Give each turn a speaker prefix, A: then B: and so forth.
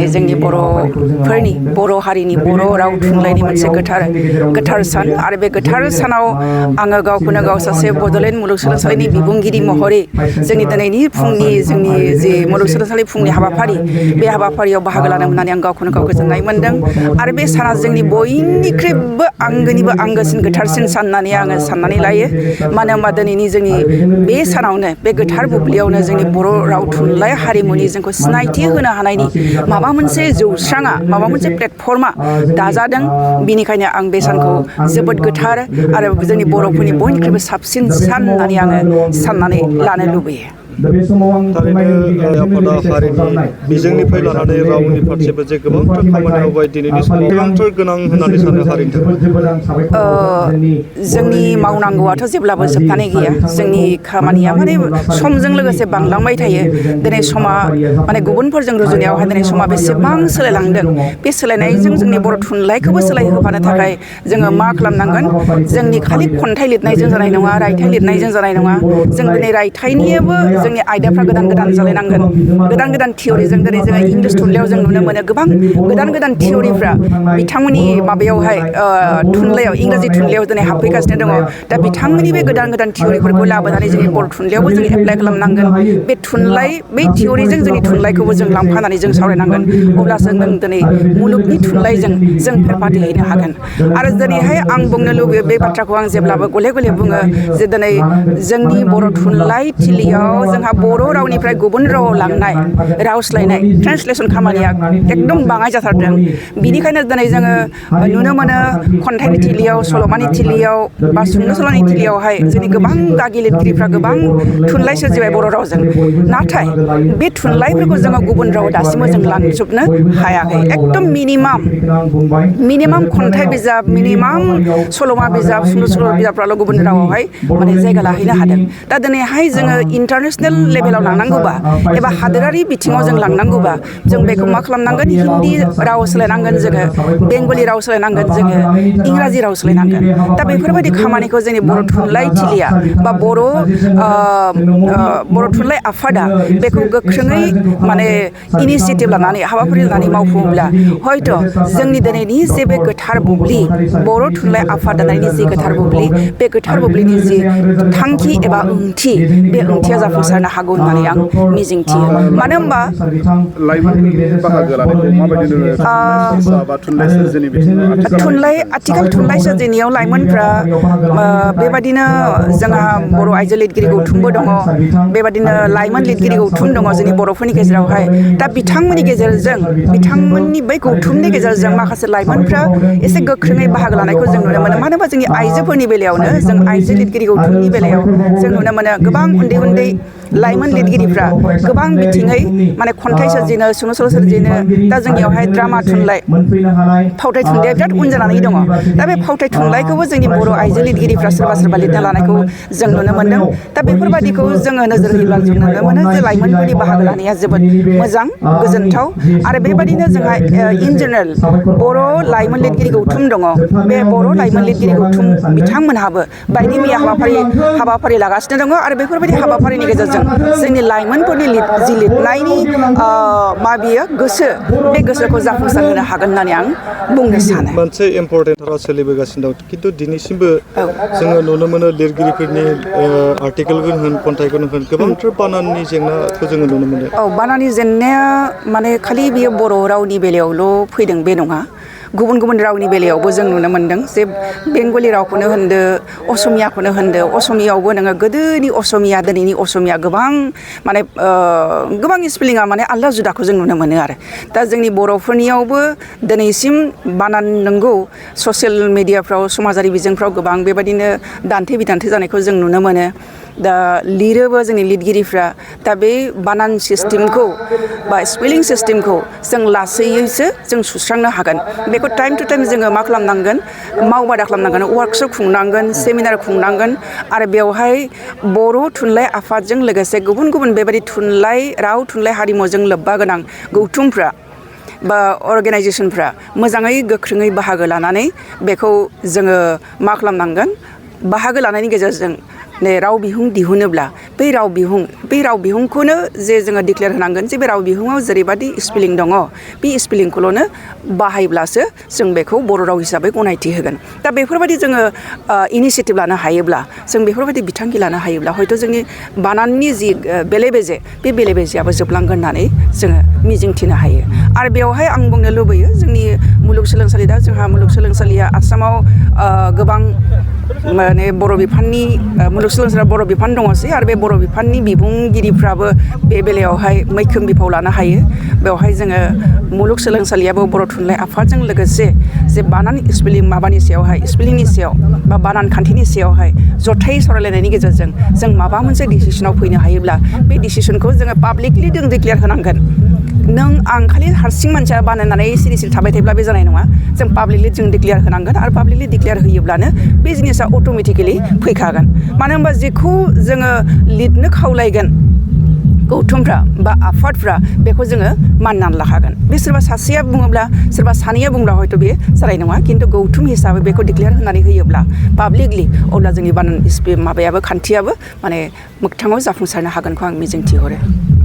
A: दिनै जोंनि बर'फोरनि बर' हारिनि बर' राव थुनलाइनि मोनसे गोथार सान आरो बे गोथार सानाव आङो गावखौनो गाव सासे बड'लेण्ड मुलुगसोलोंसालिनि बिबुंगिरि महरै जोंनि दिनैनि फुंनि जोंनि जि मुलुगसोलोंसालि फुंनि हाबाफारि बे हाबाफारियाव बाहागो लानो मोननानै आं गावखौनो गाव गोजोननाय मोन्दों आरो बे साना जोंनि बयनिख्रुइबो आंगोनिबो आंगोसिन गोथारसिन सान होननानै आङो साननानै लायो मानो होनबा दिनैनि जोंनि बे सानावनो बे गोथार बुब्लियावनो जोंनि बर' राव थुनलाइ हारिमुनि जोंखौ सिनायथि होनो हानायनि माबा मोनसे जौस्राङा माबा मोनसे प्लेटफर्मा दाजादों बिनिखायनो आं बे सानखौ जोबोद गोथार आरो जोंनि बर'फोरनि बयनिख्रुइबो साबसिन सान होननानै आङो साननानै लानो लुबैयो
B: थारैनो आफादा हारिनि बिजोंनिफ्राय लानानै रावनि फारसेबो जे गोबांथार खामानि मावबाय दिनैनि समाव गोबांथार गोनां होननानै सानो हारिनि थाखाय
A: जोंनि मावनांगौआथ' जेब्लाबो जोबनानै गैया जोंनि खामानिया माने समजों लोगोसे बांलांबाय थायो दिनै समा माने गुबुनफोरजों रुजुनायावहाय दिनै समा बेसेबां सोलायलांदों बे सोलायनायजों जोंनि बर' थुनलाइखौबो सोलायहोफानो थाखाय जोङो मा खालामनांगोन जोंनि खालि खन्थाइ लिरनायजों जानाय नङा रायथाइ लिरनायजों जानाय नङा जों दिनै रायथाइनिबो जोंनि आयदाफ्रा गोदान गोदान जालायनांगोन गोदान गोदान थियरिजों दिनै जोङो इंलिस थुनलाइयाव जों नुनो मोनो गोबां गोदान गोदान थियरिफ्रा बिथांमोननि माबायावहाय थुनलाइयाव इंराजि थुनलाइयाव दिनै हाबफैगासिनो दङ दा बिथांमोननि बे गोदान गोदान थियरिफोरखौ लाबोनानै जोंनि बर' थुनलाइयावबो जों एप्लाइ खालामनांगोन बे थुनलाइ बे थियरिजों जोंनि थुनलाइखौबो जों लांफानानै जों सावरायनांगोन अब्लासो जों दिनै मुलुगनि थुनलाइजों जों फेरफाथिहैनो हागोन आरो दिनैहाय आं बुंनो लुबैयो बे बाथ्राखौ आं जेब्लाबो गले गले बुङो जे दिनै जोंनि बर' थुनलाइ थिलियाव जोंहा बर' रावनिफ्राय गुबुन रावाव लांनाय राव सोलायनाय ट्रेन्सलेसन खामानिया एकदम बाङाय जाथारदों बिनिखायनो दिनै जोङो नुनो मोनो खन्थाइनि थिलियाव सल'मानि थिलियाव बा सुंद' सल'नि थिलियावहाय जोंनि गोबां गागि लिरगिरिफ्रा गोबां थुनलाइ सोरजिबाय बर' रावजों नाथाय बे थुनलाइफोरखौ जोङो गुबुन रावाव दासिमबो जों लांजोबनो हायाखै एकदम मिनिमाम खन्थाइ बिजाब मिनिमाम सल'मा बिजाब सुंद' सल' बिजाबफ्राल' गुबुन रावावहाय माने जायगा लाहैनो हादों दा दिनैहाय जोङो इन्टारनेसनेल लेभेलाव लांनांगौबा एबा हादोरारि बिथिङाव जों लांनांगौबा जों बेखौ मा खालामनांगोन हिन्दी राव सोलायनांगोन जोङो बेंगलि राव सोलायनांगोन जोङो इंराजि राव सोलायनांगोन दा बेफोरबायदि खामानिखौ जोंनि बर' थुनलाइ थिलिया बा बर' थुनलाइ आफादा बेखौ गोख्रोङै माने इनिसियेटिभ लानानै हाबाफारि लानानै मावफुङोब्ला हयथ' जोंनि दिनैनि जे बे गोथार बुब्लि बर' थुनलाइ आफाद दानायनि जि गोथार बुब्लि बे गोथार बुब्लिनि जि थांखि एबा ओंथि बे ओंथिया जाफुंसारनो हागौ होननानै आं मिजिंथियो मानो होनबा आथिखाल थुनलाइ सोरजिनायाव लाइमोनफ्रा बेबादिनो जोंहा बर' आइजो लिरगिरि गौथुमबो दङ बेबादिनो लाइमोन लिरगिरि गौथुम दङ जोंनि बर'फोरनि गेजेरावहाय दा बिथांमोननि गेजेरजों बिथांमोननि बै गौथुमनि गेजेरजों माखासे लाइमोनफ्रा एसे गोख्रोङै बाहागो लानायखौ जों नुनो मोनो मानो होनबा जोंनि आइजोफोरनि बेलायावनो जों आइजो लिरगिरि गौथुमनि बेलायाव जों नुनो मोनो गोबां उन्दै उन्दै लाइमोन लिरगिरिफ्रा गोबां बिथिङै माने खन्थाइ सोरजिनो सुंद' सल' सोरजिनो दा जोंनियावहाय ड्रामा थुनलाइ फावथाइ थुनलाइया बिराद उन जानानै दङ दा बे फावथाइ थुनलाइखौबो जोंनि बर' आइजो लिरगिरिफ्रा सोरबा लिरना लानायखौ जों नुनो मोन्दों दा बेफोरबादिखौ जोङो नोजोर होयोब्ला जों नुनो मोनो जे लाइमोनफोरनि बाहागो लानाया जोबोद मोजां गोजोनथाव आरो बेबादिनो जोंहा इन जेनेरेल बर' लाइमोन लिरगिरि गौथुम दङ बे बर' लाइमोन लिरगिरि गौथुम बिथांमोनहाबो बायदि मैया हाबाफारि लागासिनो दङ आरो बेफोरबायदि हाबाफारिनि गेजेरजों जोंनि लाइमोनफोरनि जि लिरनायनि बियो गोसो बे गोसोखौ जाफुंसार होनो हागोन होननानै आं बुंनो सानो
B: मोनसे इम्परटेन्ट राहा सोलिबोगासिनो दं खिन्थु दिनैसिमबो जोङो नुनो मोनो लिरगिरिफोरनि आर्टिकेलखौनो होन खन्थाइखौनो होन गोबांथार बानाननि जेंनाखौ जोङो नुनो मोनो
A: बानाननि जेंनाया माने खालि बियो बर' रावनि बेलायावल' फैदों बे नङा गुबुन गुबुन रावनि बेलायावबो जों नुनो मोन्दों जे बेंगलि रावखौनो होनदो असमियाखौनो होनदो असमियावबो नोङो गोदोनि असमिया दिनैनि असमिया गोबां माने गोबां स्पेलिंआ माने आलदा जुदाखौ जों नुनो मोनो आरो दा जोंनि बर'फोरनियावबो दिनैसिम बानान नंगौ ससियेल मिडियाफ्राव समाजारि बिजोंफ्राव गोबां बेबायदिनो दान्थे बिदान्थे जानायखौ जों नुनो मोनो दा लिरोबो जोंनि लिरगिरिफ्रा दा बे बानान सिस्टेमखौ बा स्पेलिं सिस्टेमखौ जों लासैयैसो जों सुस्रांनो हागोन बेखौ टाइम टु टाइम जोङो मा खालामनांगोन मावबादा खालामनांगोन वार्कशप खुंनांगोन सेमिनार खुंनांगोन आरो बेवहाय बर' थुनलाइ आफादजों लोगोसे गुबुन गुबुन बेबायदि राव थुनलाइ हारिमुजों लोब्बा गोनां गौथुमफ्रा बा अर्गेनाइजेसनफ्रा मोजाङै गोख्रोङै बाहागो लानानै बेखौ जोङो मा खालामनांगोन बाहागो लानायनि गेजेरजों राव बिहुं दिहुनोब्ला बै राव बिहुंखौनो जे जोङो डिक्लेयार होनांगोन जे बे राव बिहुङाव जेरैबादि स्पेलिं दङ बे स्पेलिंखौल'नो बाहायब्लासो जों बेखौ बर' राव हिसाबै गनायथि होगोन दा बेफोरबायदि जोङो इनिसियेटिभ लानो हायोब्ला जों बेफोरबायदि बिथांखि लानो हायोब्ला हयथ' जोंनि बानाननि जि बेले बेजे बे बेले बेजेयाबो जोबलांगोन होननानै जोङो मिजिंथिनो हायो आरो बेवहाय आं बुंनो लुबैयो जोंनि मुलुगसोलोंसालि दा जोंहा मुलुगसोलोंसालिया आसामाव गोबां माने बर' बिफाननि मुलुगसोलोंसालियाव बर' बिफान दङसै आरो बे बर' बिफाननि बिबुंगिरिफ्राबो बे बेलायावहाय मैखोम बिफाव लानो हायो बेवहाय जोङो मुलुगसोलोंसालियाबो बर' थुनलाइ आफादजों लोगोसे जे बानान स्पेलिंनि सायाव बा बानान खान्थिनि सायावहाय जथायै सावरायलायनायनि गेजेरजों जों माबा मोनसे डिसिसनाव फैनो हायोब्ला बे डिसिसनखौ जोङो पाब्लिकलि जों डिक्लेयार होनांगोन नों आं खालि हारसिं मानसिया बानायनानै सिरि सिरि थाबाय थायोब्ला बे जानाय नङा जों पाब्लिकलि जों डिक्लेयार होनांगोन आरो पाब्लिकलि डिक्लेयार होयोब्लानो बे जिनिसा अट'मेटिकेलि फैखागोन मानो होनबा जेखौ जोङो लिरनो खावलायगोन गौथुमफ्रा बा आफादफ्रा बेखौ जोङो मानिनानै लाखागोन बे सोरबा सासेया बुङोब्ला सोरबा सानैया बुंब्ला हयथ' बे जानाय नङा खिन्थु गौथुम हिसाबै बेखौ डिक्लेयार होनानै होयोब्ला पाब्लिकलि अब्ला जोंनि बानान माबायाबो खान्थियाबो माने मोगथाङाव जाफुंसारनो हागोनखौ आं मिजिंथिहरो